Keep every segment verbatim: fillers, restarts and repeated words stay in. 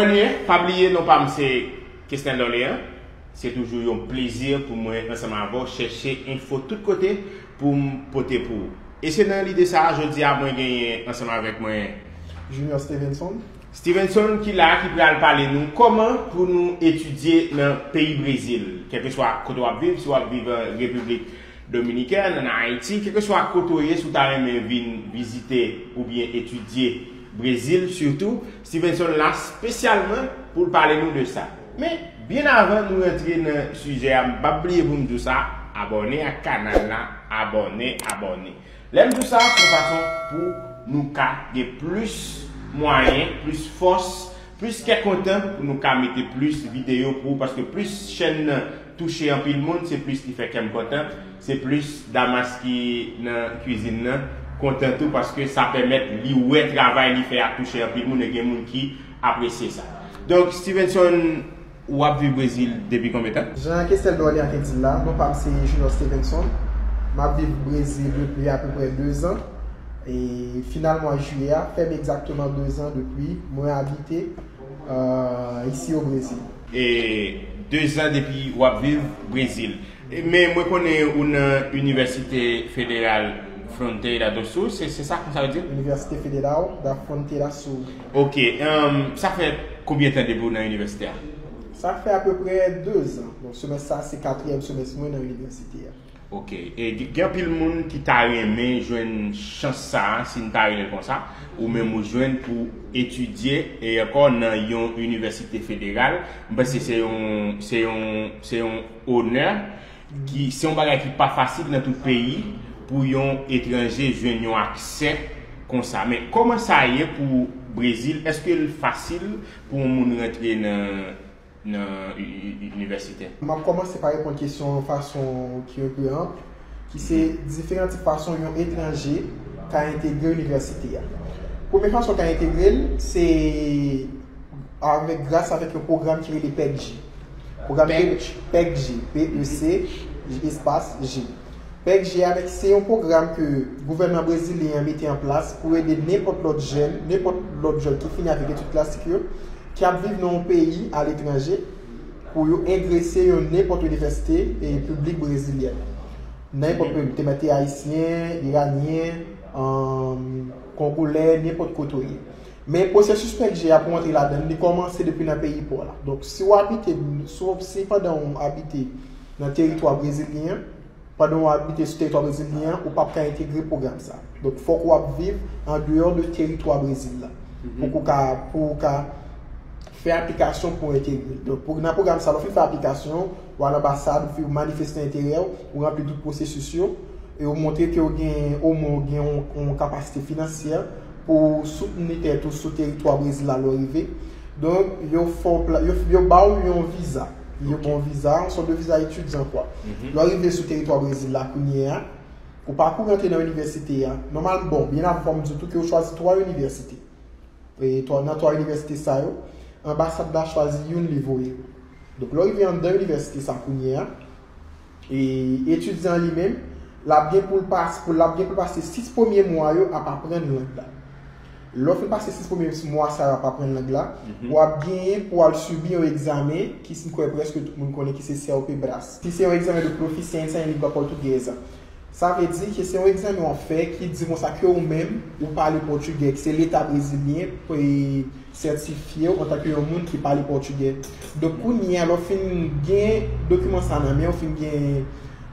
Premye, pa bliye non pa m se Kesnel Dorlean. Se toujou yon plezi pou mwen ansanm avè w chèche enfo tout kote pou m pote pou ou. E se nan lide sa a, jodi a mwen genyen ansanm avèk mwen Junior Stevenson. Stevenson ki la, ki pral pale nou kòman pou nou etidye nan peyi Brezil. Kèlkeswa kote w ap viv, si w ap viv an Repiblik Dominikèn, an Ayiti, kèlkeswa kote w ye, si w ta renmen vin vizite oubyen etidye Brezil sitou, Stevenson la espesyalman pou l pale nou de sa. Men, byen avan nou rantre nan sijè a, m p ap bliye pou m di w sa, abòne ak kanal la, abòne, abòne. Lè m di w sa, se yon fason pou nou ka gen plis mwayen, plis fòs, plis kè kontan pou nou ka mete plis videyo pou ou, paske plis chèn nan touche anpil moun, se plis li fè kè m kontan, se plis Damas ki nan kwizin nan kontan tou, paske sa pèmèt li wè travay li fè a touche anpil moun e gen moun ki apresye sa. Donk, Stevenson, w ap viv Brezil depi konbyen tan? Jan Kesnel Dorlean te di l la, non pa m se Junior Stevenson. M ap viv Brezil depi apeprè dezan. E final mwa jiyè a, fè m egzakteman dezan depi mwen abite, euh, isi o Brezil. E dezan depi w ap viv Brezil. E, men mwen konnen ou nan Université Federal Fronteira do Sul, se, se sa konsa yo di? Université Federal da Fronteira Sul. Ok, um, sa fè konbyen tan depi w nan inivèsite a? Sa fè apeprè dezan. Bon, semès sa se katriyèm semès mwen nan inivèsite a. Ok, e gen, gen anpil moun ki ta renmen jwenn chans sa a, si n ta rele l konsa, ou menm ou jwenn pou etidye e ankò nan yon inivèsite federal. M panse se yon, se yon, se yon onè ki, se yon bagay ki pa fasil nan tout peyi pou yon etranje jwenn yon aksè konsa. Men kòman sa ye pou Brezil? Èske l fasil pou yon moun rantre nan, nan i- i- i- inivèsite? M ap kòmanse pa reponn kesyon yon fason ki yon pe anp, ki se diferan tip fason yon etranje ka entegre inivèsite a. Premye fason ka entegre l, se avèk, gras avèk yon pwogram ki rele pec G. Pwogram pec G, P E C espas G. Pec G avèk, se yon pwogram ke gouvènman brezilyen an mete an plas pou ede nenpòt lòt jèn, nenpòt lòt jèn ki fini avèk etid klasik yo, ki ap viv nan yon peyi aletranje, pou yo engrese yon nenpòt inivèsite e piblik brezilyèn. Nan nenpòt peyi, te mèt te ayisyen, iranyen, ann, kongolè, nenpòt kote w ye. Men pwosesis pec G a pou w antre ladan l, li kòmanse depi nan peyi pa w la. Donk, si w abite, si w, si pandan w abite nan teritwa brezilyen an, pandan w abite sou teritwa brezilyen an, ou p ap ka entegre pwogram sa. Donk, fòk w ap viv andeyò de teritwa Brezil la. Pou w ka, pou w ka fè aplikasyon pou w entegre. Donk, pou, nan pwogram sa, lè w fin fè aplikasyon, w al anbasad, ou fi-, ou manifeste enterè w, ou ranpli tout pwosesis yo, e ou montre ke w gen, omwen w gen yon, yon kapasite finansyè pou w soutni tèt ou sou teritwa Brezil la lè w rive. Donk, yo fè w pla-, yo, yo ba w yon viza. Yo ba w yon viza, yon sòt de viza etidyan, kwa. Lè w rive sou teritwa Brezil la kounye a, ou pakou rantre nan inivèsite a. Nòmal, bon, byen avan, fò m di w tou ke yo chwazi twa inivèsite. E twa, nan twa inivèsite sa yo, anbasad la chwazi youn li voye. Donk, lè w rive anndan inivèsite sa kounye a, e etidyan an li menm, l ap gen pou l pas-, pou l ap gen pou l pase sis premye mwa yo ap aprann lang la. Lè w fin pase sis premye mwa sa yo ap aprann lang la, w ap genyen pou w al sibi yon egzamen ki, si m kwè, prèske tout moun konnen, ki se CELPE-BRAS. Ki se yon egzamen de proficiência em língua portuguesa. Sa vle di ke se yon egzamen w ap fè ki di konsa ke ou menm, ou pale pòtigè, ke se leta brezilyen pou sètifye w antanke yon moun ki pale pòtigè. Donk, kounye a, lè w fin gen dokiman sa nan men w, fin gen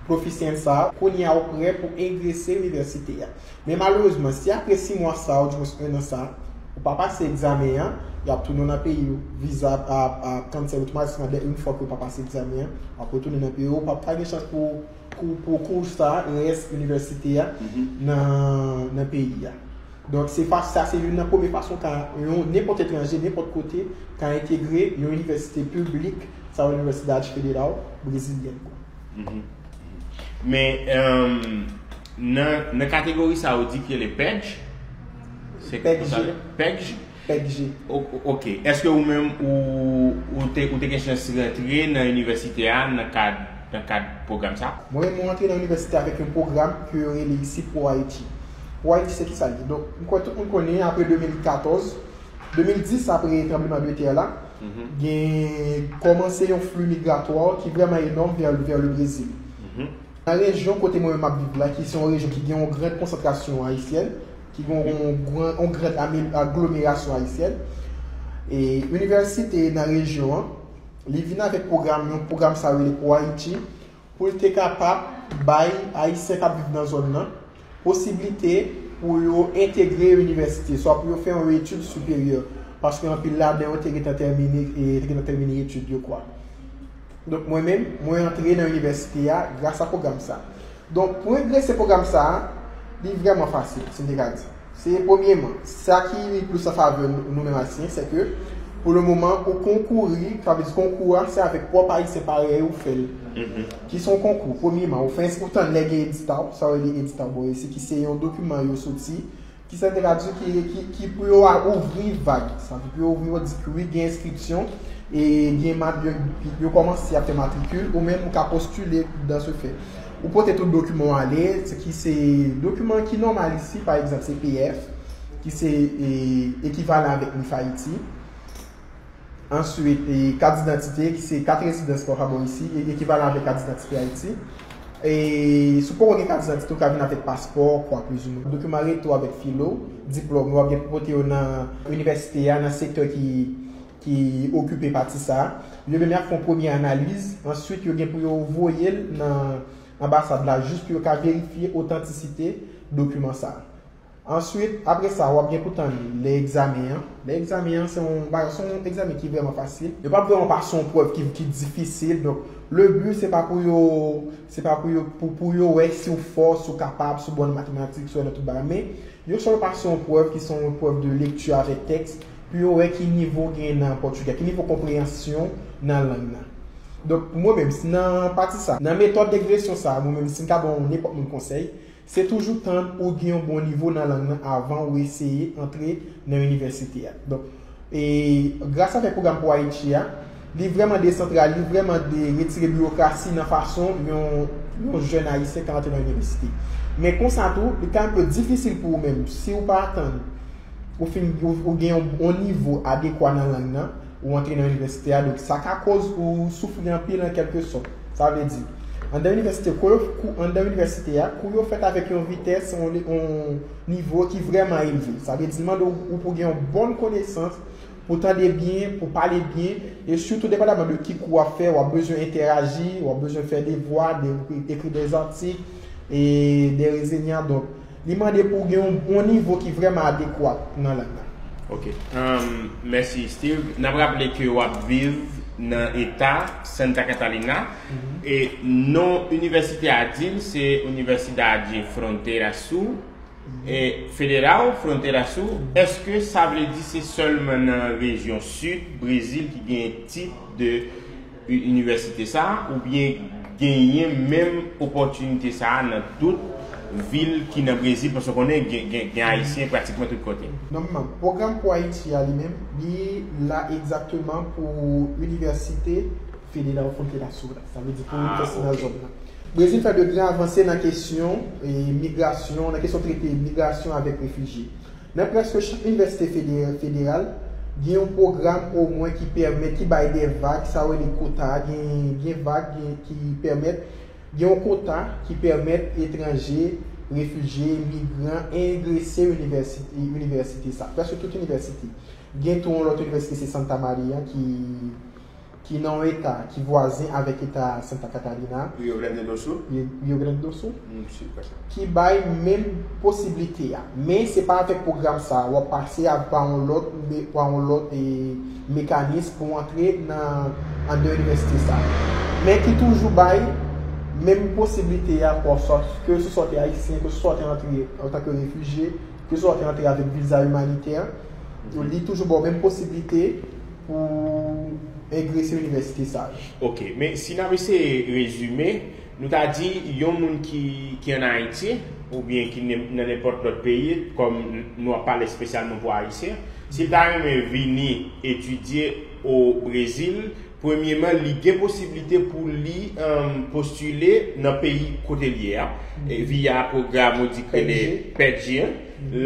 pwofisyan sa, kounye a, ou prè pou engrese inivèsite a. Men malerezman, si apre sis mwa sa, oudimwens en an sa, ou pa pase egzamen an, y ap tounen w nan peyi w. Viza a, a, a cancel otomatikman dè yon fwa ke w pa pase egzamen an, w ap retounen nan peyi w, ou p ap ka gen chans pou pou, pou kou sa, rès inivèsite a nan, nan peyi a. Donk, se fa-, sa se youn nan premye fason ka, yon, nenpòt etranje, nenpòt kote, ka entegre yon inivèsite piblik, sa yo, Universidade Federal Breziliana, kwa. Men, um, nan, nan kategori sa, ou di ki rele pec G? Se pec G. Pec G? Pec G. O-, o-, ok. Èske ou menm, ou, ou te, ou te gen chans rantre nan inivèsite a nan kad, nan kad pwogram sa? Mwen menm, mwen rantre nan inivèsite avèk yon pwogram ke yo rele isi Pro Haiti. Pro Haiti, se ki sa l ye? Donk, m kwè tout moun konnen, apre de mil katòz, De mil dis, apre tranbleman de tè la, gen kòmanse yon fli migratwa ki vrèman enòm vè, vè le Brezil. Nan rejyon kote mwen menm m ap viv la, ki se yon rejyon ki gen yon gran konsantrasyon ayisyèn, ki gen yon gran, yon gran ame- aglomerasyon ayisyèn, e inivèsite nan rejyon an, li vin avèk pwogram, yon pwogram sa rele Pro Haiti, pou l te kapab bay Ayisyen k ap viv nan zòn nan posiblite pou yo entegre inivèsite, swa pou yo fè yon etid siperyè, paske anpil ladan yo te gentan tèmine, e, te gentan tèmine etid yo, kwa. Donk, mwen menm, mwen antre nan inivèsite a gras a pwogram sa. Donk, pou engrese pwogram sa a, li vrèman fasil, si m te ka di. Se premyeman, sa ki plis an favè nou, nou menm Ayisyen, se ke pou le moman, ou konkouri, sa vle di konkou a, se avèk pwòp Ayisyen parèy ou fè l. Ki se yon konkou. Premyeman, ou fè, ou tann lè gen edita w, sa yo rele edita w bò isi, ki se yon dokiman yo soti, ki se tradui, ki, ki, ki pou yo a ouvri vag. Sa vle di pou yo ouvri, yo di ki wi, gen enskripsyon, e gen mat, yo, yo kòmanse ap fè matrikil, ou menm ou ka postile dan se fè. Ou pote tout dokiman w ale, se ki se dokiman ki nòmal isi, pa egzanp, se P F, ki se, e, ekivalan avèk MIF Ayiti. Answit, e, kat didantite, ki se kat rezidans pa w ka ba w isi, e, ekivalan avèk kat didantite Ayiti. E si w poko gen kat didantite, ou ka vin avèk paspò, kwa, plizoumwen. Dokiman reto avèk filo, diplòm, w ap gen pou pote yo nan inivèsite a, nan sektè ki, ki okipe pati sa a. Yo menm y ap fè yon premye analiz, answit yo gen pou yo voye l nan anbasad la, jis pou yo ka verifye otantisite dokiman sa a. Answit, apre sa, w ap gen pou tann lè egzamen an. Lè egzamen an, se yon bagay, se yon egzamen ki vrèman fasil. Yo p ap vrèman pase yon prèv ki, ki difisil. Donk, le bi, se pa pou yo, se pa pou yo, pou, pou yo wè si w fò, si w kapab, si w bon nan matematik, si w bon nan tout bagay. Men, yo sèlman pase yon prèv ki se yon prèv de lekti avèk tèks, pou yo wè ki nivo w genyen nan pòtigè, ki nivo konpreyansyon nan lang nan. Donk, pou mwen menm, si nan pati sa, nan metòd degresyon sa, mwen menm, si m ka ba yon nenpòt moun konsèy, se toujou tann ou gen yon bon nivo nan lang nan avan ou eseye antre nan inivèsite a. Donk, e gras avèk pwogram Pro Haiti a, li vrèman desantral, li vrèman de retire biwokrasi nan fason yon, yon jèn ayisyen ka antre nan inivèsite. Men konsa tou, li ka enpe difisil pou ou menm. Si ou pa tann, ou fin, ou, ou gen yon, yon nivo adekwa nan lang nan, ou antre nan inivèsite a, donk sa ka koz ou soufri anpil an kèlke sòt. Sa vle di, anndan inivèsite, kou yo, kou, anndan inivèsite a, kou yo fèt avèk yon vitès, yon, yon nivo ki vrèman elve. Sa vle di, li mande w, ou pou gen yon bòn konesans, pou tande byen, pou pale byen, e sitou depandaman de ki kou w ap fè, w ap bezwen entèaji, w ap bezwen fè devwa, de, ekri de zatik, e de rezenya. Donk, li mande pou w gen yon, yon nivo ki vrèman adekwat nan lang nan. Ok. Um, mèsi, Steve. N ap raple ke w ap viv nan eta Santa Catarina. E non inivèsite a di l, se Universidade Fronteira Sul, e, Federal, Fronteira Sul. Èske sa vle di se sèlman nan rejyon sid Brezil ki gen tip de u-, inivèsite sa a, oubyen genyen menm opòtinite sa a nan tout vil ki nan Brezil, paske w konnen gen, gen, gen Ayisyen pratikman tout kote? Nòmalman, pwogram Pro Haiti a li menm, li la egzakteman pou Inivèsite Federal Fronteira Sul la. Sa vle di pou inivèsite nan zòn nan. Brezil fè de gran avanse nan kesyon, e, migrasyon, nan kesyon trete migrasyon avèk refijye. Nan prèske chak inivèsite fede-, federal, gen yon pwogram omwen ki pèmèt, ki bay de vag, sa yo rele kota, gen, gen vag gen, ki pèmèt, gen yon kota ki pèmèt etranje, refijye, migran engrese inivèsite, inivèsite sa. Prèske tout inivèsite. Gen tou yon lòt inivèsite, se Santa Maria, ki ki nan yon eta ki vwazen avèk eta Santa Catarina. Rio Grande do Sul? Rio, Rio Grande do Sul. M si pa sa. Ki bay menm posiblite a. Men se pa avèk pwogram sa a, w ap pase a, pa yon lòt, me-, pa yon lòt, e, mekanis pou antre nan, anndan inivèsite sa a. Men ki toujou bay menm posiblite a, pou w swa, ke se swa w te ayisyen, ke se swa w te antre antanke refijye, ke se swa w te antre avèk viza imanitè, li toujou ba w menm posiblite pou engrese inivèsite sa yo. Ok, men si n ap eseye rezime, nou ta di yon moun ki, ki ann Ayiti, oubyen ki nen-, nan nenpòt lòt peyi, kòm n-, nou ap pale espesyalman pou Ayisyen, si l ta renmen vini etidye o Brezil, premyeman, li gen posiblite pou li, um, postile nan peyi kote l ye a, e, via pwogram ou di k rele PETG an.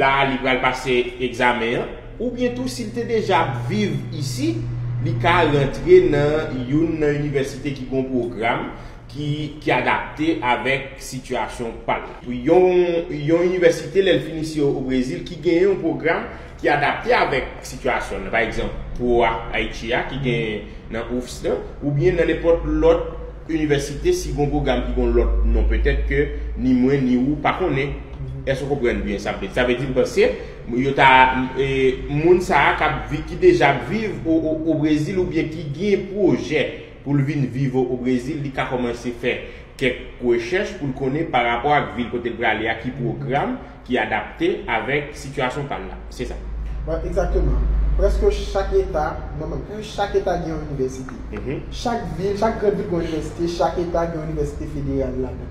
La, li pral pase egzamen an. Oubyen tou, si l te deja ap viv isi, li ka rantre nan youn nan inivèsite ki gen yon pwogram ki, ki adapte avèk sitiyasyon pa l la. Yon, yon inivèsite, lè l fin isi o, o Brezil, ki gen yon pwogram ki adapte avèk sitiyasyon l. Pa egzanp, Pro Haiti a, ki gen nan UFSS lan, oubyen nan nenpòt lòt inivèsite, si gen yon pwogram ki gen yon lòt non, petèt ke ni mwen ni ou pa konnen. Èske w konprann byen sa m vle di? Sa vle di, m panse, yo ta, e, moun sa a k ap vi-, ki deja ap viv o, o, o Brezil oubyen ki gen pwojè pou l vin viv o, o Brezil, li ka kòmanse fè kèk rechèch pou l konnen pa rapò ak vil kote l prale a, ki pwogram ki adapte avèk sitiyasyon pa l la. Se sa. Wi, egzakteman. Prèske chak eta, non, men, prèske chak eta gen yon inivèsite. Chak vil, chak gran vil gen yon inivèsite, chak eta gen yon inivèsite federal ladan.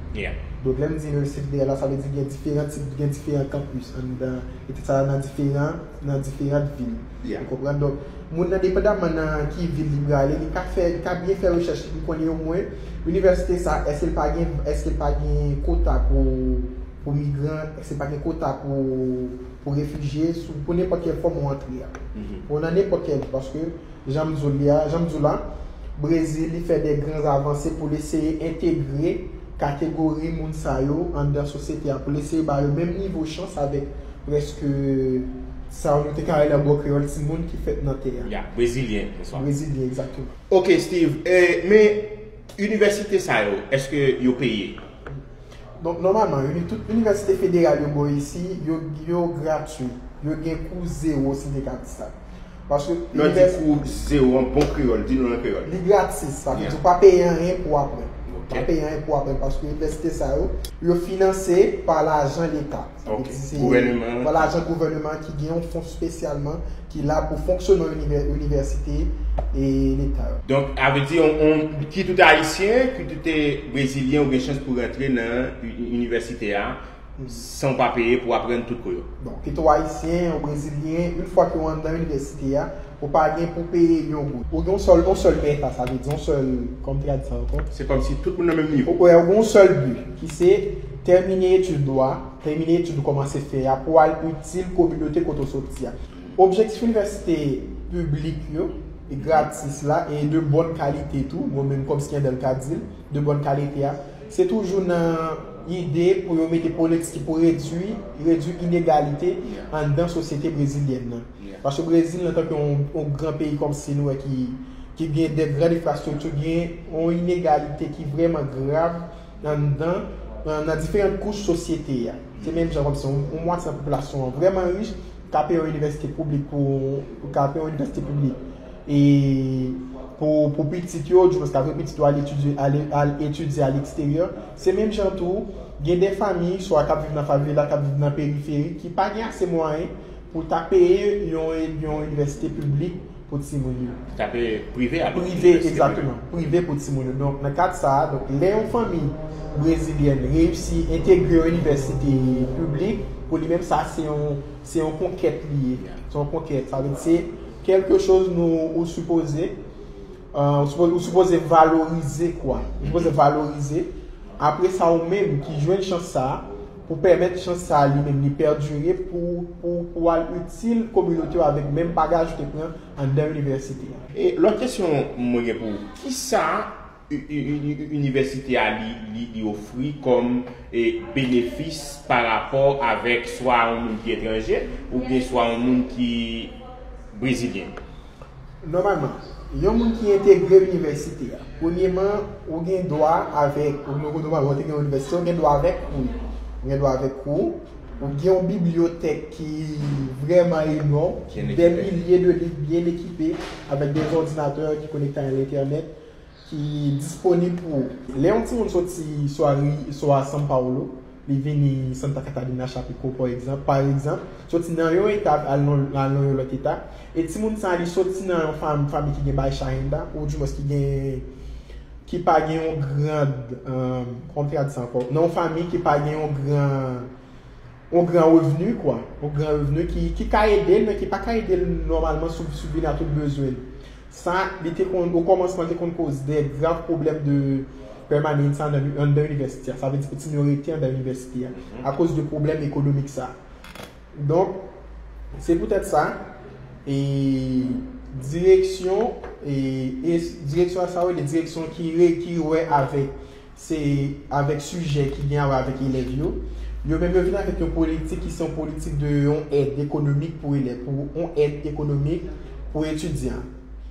Donk, lè m di inivèsite federal la, sa vle di gen diferan tip, gen diferan kanpis anndan eta sa a, nan diferan, nan diferan vil. Ou konprann? Donk, moun nan, depandaman nan ki vil li prale, li ka fè, li ka byen fè rechèch li pou konnen omwen inivèsite sa, èske l pa gen, èske l pa gen kota pou, pou migran, èske l pa gen kota pou, pou refijye, sou, pou nenpòt kèl fòm ou antre a. Pou nan nenpòt kèl, paske, jan m di w li a, jan m di w la, Brezil, li fè de gran avanse pou l eseye entegre kategori moun sa yo anndan sosyete a, pou l eseye ba yo menm nivo chans avèk prèske sa yo nou te ka rele an bon kreyòl timoun ki fèt nan tè a. Ya, Brezilyen, bonswa. Brezilyen, egzakteman. Ok, Steve, e, men inivèsite sa yo, èske yo peye? Donk, nòmalman, uni-, tout inivèsite federal yo bò isi, yo, yo gratui. Yo gen kou zewo, si n te ka di sa. Paske. Lè w di kou zewo an bon kreyòl, di nou an kreyòl. Li gratis, sa vle di ou pa peye anyen pou w aprann. Ou pa peye anyen pou w aprann, paske inivèsite sa yo, yo finanse pa lajan leta. Sa vle di se pa lajan gouvèneman ki gen yon fon espesyalman ki la pou fonksyone yon inivè-, inivèsite e leta yo. Donk, sa vle di, on, on, ki tout Ayisyen, ki tout Brezilyen, ou gen chans pou rantre nan inivèsite a san w pa peye pou aprann tout kou yo. Bon, kit ou Ayisyen, ou Brezilyen, yon fwa ke w anndan inivèsite a, ou pa gen pou peye yon goud. Ou gen yon sèl, yon sèl meta, sa vle di yon sèl, kòm te ka di sa ankò? Se kòmsi tout moun nan menm nivo. Ou, ou gen yon sèl bi, ki se tèmine etid ou a, tèmine etid ou kòmanse fè a, pou al itil kominote kote w soti a. Objektif inivèsite piblik yo, e gratis la, e de bòn kalite tou, mwen menm kòmsi anndan l ka di l, de bòn kalite a, se toujou nan ide pou yo mete politik pou redui, redui inegalite anndan sosyete brezilyèn nan. Paske Brezil, antanke yon, yon gran peyi kòmsi nou wè ki, ki gen de gran enfrastrikti, gen yon inegalite ki vrèman grav anndan, nan, nan diferan kouch sosyete a. Se menm jan kòmsi yon, yon mwatye nan popilasyon an vrèman rich, ka peye yon inivèsite piblik pou, pou ka peye yon inivèsite piblik. E pou, pou pitit yo, di mwen, ka voye pitit yo al etidye, al, al etidye a leksteryè. Se menm jan tou, gen de fanmi, swa k ap viv nan favela, k ap viv nan periferi, ki pa gen ase mwayen pou ta peye yon, yon inivèsite piblik pou timoun yo. Pou ta peye prive alò. Prive, egzakteman. Prive pou timoun yo. Donk, nan kad sa a, donk, lè yon fanmi brezilyèn reyisi entegre yon inivèsite piblik, pou li menm, sa se yon, se yon konkèt li ye. Se yon konkèt. Sa vle di se kèlke choz nou, ou sipoze, euh, ou sipoze, ou sipoze valorize, kwa. Ou sipoze valorize. Apre sa, ou menm ki jwenn chans sa a, pou pèmèt chans sa a li menm li pèdire, pou, pou, pou al itil kominote w avèk menm bagaj ou te pran anndan inivèsite a. E lòt kesyon mwen gen pou ou, kisa u-, u-, u-, u-, inivèsite a li, li, li ofri kòm, e, benefis pa rapò avèk swa yon moun ki etranje oubyen swa yon moun ki brezilyen? Nòmalman, yon moun ki entegre inivèsite a, premyeman, ou gen dwa avèk, ou, ou, nòmalman, ou te gen yon inivèsite, ou gen dwa avèk kou yo. Ou gen dwa avèk kou. Ou gen yon bibliyotèk ki vrèman enòm, ki dè milye de liv byen ekipe, avèk de òdinatè ki konekte a lentènèt, ki disponib pou ou. Lè yon timoun soti swa ri-, swa São Paulo, li vini Santa Catarina, Chapecó, pa egzanp, pa egzanp, soti nan yon eta al nan, al nan yon lòt eta, e timoun sa a, li soti nan yon fam-, fanmi ki gen Baixa Renda, ou dimwens ki gen, ki pa gen yon gran, euh, kòman m te ka di sa ankò? Nan yon fanmi ki pa gen yon gran, yon gran revni, kwa. Yon gran revni ki, ki ka ede l, men ki pa ka ede l nòmalman sou, sibvene a tout bezwen l. Sa, li te konn, okòmansman, li te konn koz de grav pwoblèm de pèmanans anndan, anndan inivèsite a. Sa vle di pou timoun yo rete anndan inivèsite a, akoz de pwoblèm ekonomik sa. Donk, se poutèt sa, E direksyon, e, e direksyon sa yo, de direksyon ki re, ki wè avèk, se avèk sijè ki gen a wè avèk elèv yo. Yo menm yo vin avèk yon politik ki se yon politik de yon èd ekonomik pou elèv, pou yon èd ekonomik pou etidyan.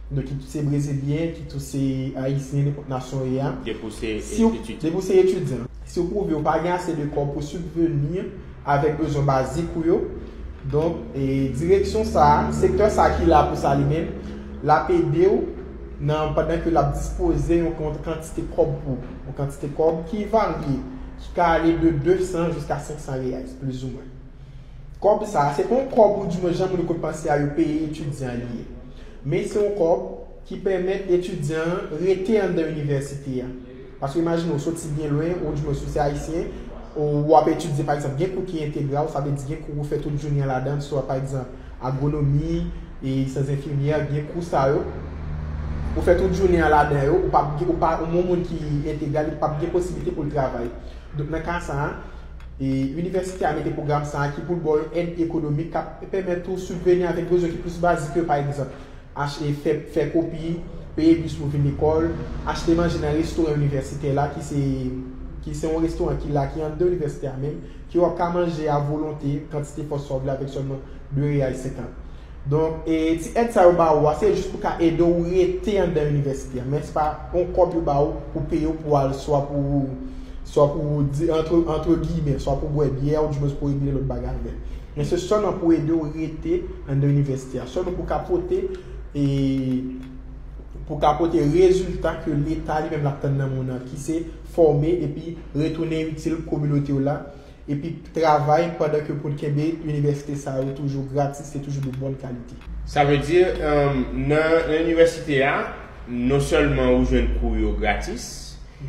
Donk, ki tou se brezilyen, ki tou se ayisyen, nenpòt nasyon yo ye a. Depi w se etidyan. Si w, depi w se etidyan. Si w pwouve w pa gen ase de kòb pou sibveni avèk bezwen bazik ou yo, donk, e, direksyon sa a, sektè sa a ki la pou sa li menm, l ap ede w nan, pandan ke l ap dispoze yon kon-, kantite kòb pou ou, yon kantite kòb ki varye, ki ka ale de de san jiska senk san reais, plizoumwen. Kòb sa a, se pa yon kòb ou di mwen jan moun yo konn panse a yo peye etidyan li ye. Men se yon kòb ki pèmèt etidyan an rete anndan inivèsite a. Paske imajine w soti byen lwen, ou di mwen si w se ayisyen, ou w ap etidye, pa egzanp, gen kou ki entegral, sa vle di gen kou ou fè tout jounen an ladan, swa pa egzanp, agwonomi, e syans enfimyè, gen kou sa yo. Ou fè tout jounen an ladan yo, ou p ap gen, ou pa, ou yon moun ki entegral, li p ap gen posiblite pou l travay. Donk, nan ka sa a, e inivèsite a mete pwogram sa a ki pou l ba w yon èd ekonomik k ap pèmèt ou sibveni avèk bezwen ki plis bazik yo, pa egzanp, achte, fè, fè kopi, peye bis pou vin lekòl, achte manje nan restoran inivèsitè la, ki se, ki se yon restoran ki la, ki anndan inivèsite a menm, ke w ap ka manje a volonte, kantite fwa sa w vle, avèk sèlman de reyal senkant. Donk, e ti èd sa yo ba ou a, se jis pou ka ede w rete anndan inivèsite a. Men se pa yon kòb yo ba ou pou peye w pou al swa pou, swa pou di, antre, antre giyimè, swa pou bwè byè, ou di mwen pou regle lòt bagay avè l. Men se sèlman pou ede w rete anndan inivèsite a. Sèlman pou ka pote, e, pou ka pote rezilta ke Leta li menm l ap tann nan moun nan, ki se fòme epi retounen itil kominote w la, epi travay pandan ke pou n kenbe inivèsite sa yo toujou gratis e toujou de bòn kalite. Sa vle di, um, nan, nan inivèsite a, non sèlman ou jwenn kou yo gratis,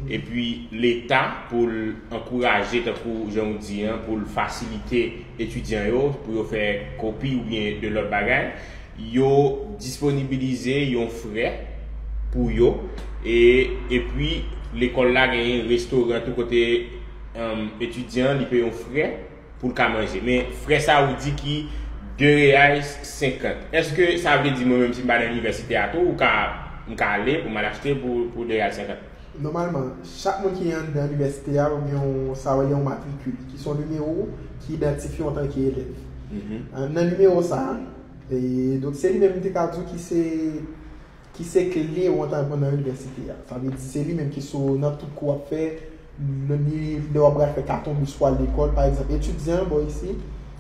epi Leta, pou l ankouraje, tankou jan ou di an, pou l fasilite etidyan yo, pou yo fè kopi oubyen de lòt bagay, yo disponibilize yon frè pou yo, e, epi lekòl la genyen restoran tou kote, um, etidyan li peye yon frè pou l ka manje. Men frè sa ou di ki de reyal senkant. Èske sa vle di mwen menm si m pa nan inivèsite a tou, ou ka, m ka ale pou m al achte pou, pou de reyal senkant? Nòmalman, chak moun ki anndan inivèsite a, ou gen yon, sa yo rele yon matrikil, ki se yon nimewo ki idantifye w antanke elèv. Nan nimewo sa a, e, donk se li menm m te ka di w ki se, ki se kle ou antanke nan inivèsite a. Sa vle di se li menm ki sou nan tout kou w ap fè, lè w ap pral fè katon bis pou al lekòl, pa egzanp, etidyan bò isi,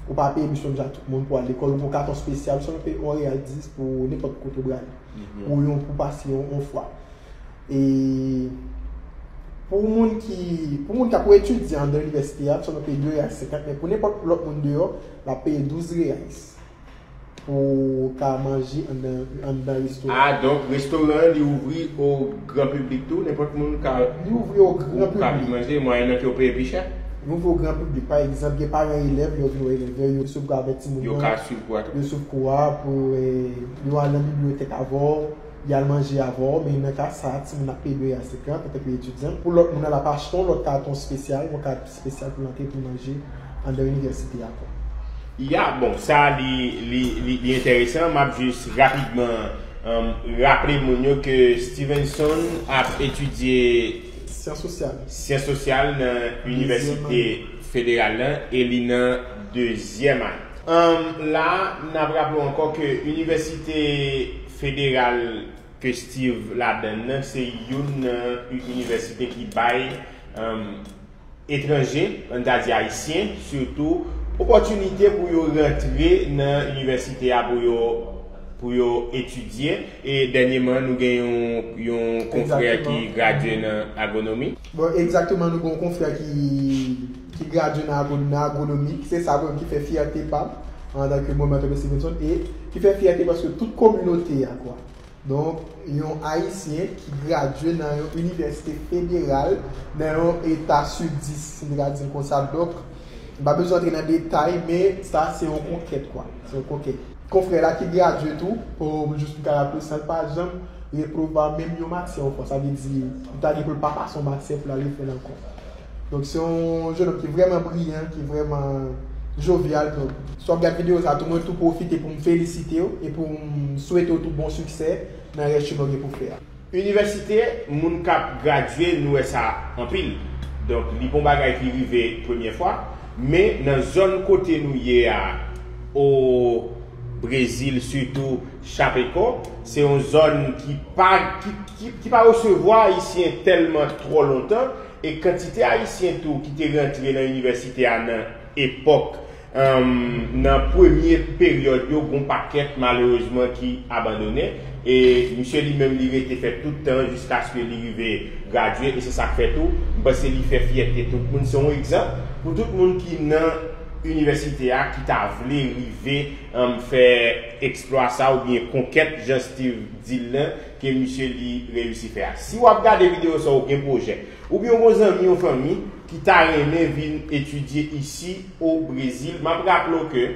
ou pa peye bis menm jan tout moun pou al lekòl, ou gen yon katon espesyal, sèlman peye yon reyal dis pou nenpòt kote w prale. Pou yon, pou pase yon, yon fwa. E pou moun ki, pou moun k ap etidye anndan inivèsite a, sèlman peye de reyal senkant, men pou nenpòt lòt moun deyò, l ap peye douz reyal pou ka manje anndan, anndan restoran. Ah, donk, restoran an, li ouvri o gran piblik tou, nenpòt moun ka, li ouvri o gran piblik. Ka vin manje, mwayennan ke yo peye pi chè. Li ouvri o gran piblik. Pa egzanp, gen paran elèv, yo vin wè elèv yo, yo swiv kou avèk timoun nan. Yo ka swiv kou a tou. Yo swiv kou a pou, eh, yo al nan bibliyotèk avè w, y al manje avè w, men nan ka sa a, timoun ap peye de reyal senkant antanke etidyan. Pou lòt moun nan, l ap achte yon lòt katon espesyal, yon kat espesyal pou l antre pou l manje anndan inivèsite a ankò. Ya, bon, sa li, li, li, li enteresan. M ap jis rapidman, um, raple moun yo ke Stevenson ap etidye syans sosyal, syans sosyal nan inivèsite federal la, e li nan dezyèm ane. Um, la, n ap raple w ankò ke inivèsite federal ke Steve ladann nan, se youn nan inivèsite ki bay, um, etranje, ann ta di ayisyen, sitou, opòtinite pou yo rantre nan inivèsite a pou yo, pou yo etidye. E dènyèman, nou gen yon, yon konfrè ki gradye nan agwonomi. Bon, egzakteman, nou gen yon konfrè ki, ki gradye nan agwo-, nan agwonomi. Se sa menm ki fè fyète pa m, antanke Mohamed Stevenson, e ki fè fyète paske tout kominote a, kwa. Donk, yon ayisyen ki gradye nan yon inivèsite federal, nan yon eta sidis, si m te ka di l konsa. Donk, m pa bezwen antre nan detay, men sa se yon konkèt, kwa. Se yon konkèt. Konfrè la ki gradye tou, pou jis pou ka raple sa, l pa janm repwova menm yon matyè ankò. Sa vle di, li ta gen pou l pa pase yon matyè pou l al refè l ankò. Donk, se yon jennonm ki vrèman briyan, ki vrèman jovyal. Donk, si w ap gad videyo sa tou, mwen tou pwofite pou m felisite w e pou m swete w tou bon siksè nan rès chemen w gen pou fè a. Inivèsite, moun k ap gradye, nou wè sa anpil. Donk, li pa yon bagay ki rive premye fwa, men nan zòn kote nou ye a, o Brezil, sitou Chapecó, se yon zòn ki pa, ki, ki, ki pa resevwa Ayisyen tèlman twò lontan, e kantite Ayisyen tou ki te rantre nan inivèsite a nan epòk, um, nan premye peryòd yo, gon pakèt malerezman ki abandonnen. E misye li menm li rete fè tout tan jiskaske li rive gradye, e se sa k fè tou, m panse li fè fyète tout moun. Se yon egzanp pou tout moun ki nan inivèsite a, ki ta vle rive, um, fè eksplwa sa oubyen konkèt jan Steve di l lan, ke misye li reyisi fè a. Si w ap gade videyo sa, ou gen pwojè, oubyen w gon zanmi, yon fanmi ki ta renmen vin etidye isi o Brezil, m ap raple w ke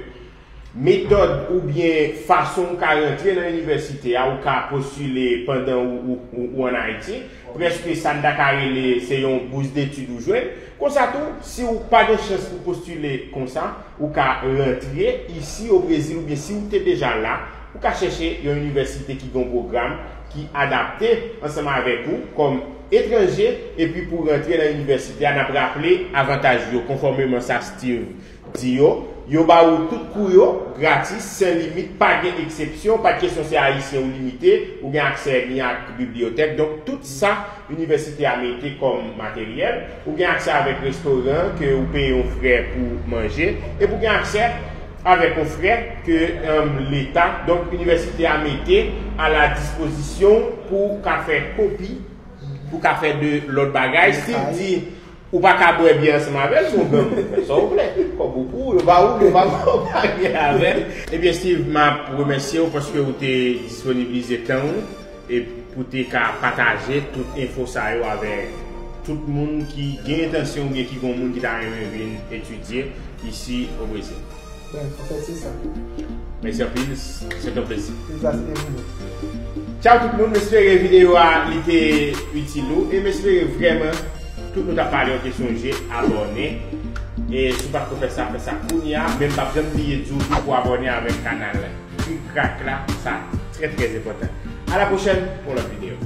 metòd oubyen fason ou ka rantre nan inivèsite a, ou ka postile pandan ou, ou, ou, ou ann Ayiti, prèske sa n ta ka rele se yon bousdetid ou jwenn. Konsa tou, si w pa gen chans pou postile konsa, ou ka rantre isi o Brezil, oubyen si w te deja la, ou ka chèche yon inivèsite ki gen yon pwogram ki adapte ansanm avèk ou kòm etranje, epi pou rantre nan inivèsite a, n ap raple avantaj yo, konfòmeman sa Steve di yo, yo ba ou tout kou yo gratis, san limit, pa gen eksepsyon, pa t kesyon se Ayisyen ou limite, ou gen aksè ni ak bibliyotèk. Donk, tout sa inivèsite a mete kòm materyèl, ou gen aksè avèk restoran ke ou peye yon frè pou manje, epi ou gen aksè avèk yon frè ke, um, Leta, donk inivèsite a mete a la dispozisyon pou ka fè kopi, pou ka fè de lòt bagay. Si w di ou pa ka bwè byè ansanm avè l, monganm, fè sa w vle. Kòb ou pou ou, yo ba ou, yo pa ba ou, pa gen avè l. Ebyen, Steve, m ap remèsye w paske w te disponibilize tan w e pou te ka pataje tout enfo sa yo avèk tout moun ki gen entansyon oubyen ki gon moun ki ta renmen vin etidye isi o Brezil. Ben, an fèt, se sa. Mèsi anpil, se yon plezi. Plezi a se te pou mwen. Tchaw tout moun, m espere videyo a li te itil ou e m espere vrèman tout nou ta pale w te sonje abòne. E si w pa ko fè sa, fè sa kounye a, men m p ap janm bliye di w tou pou abòne avèk kanal Krik Krak la, sa trè trè enpòtan. A la pwochèn pou yon lòt videyo.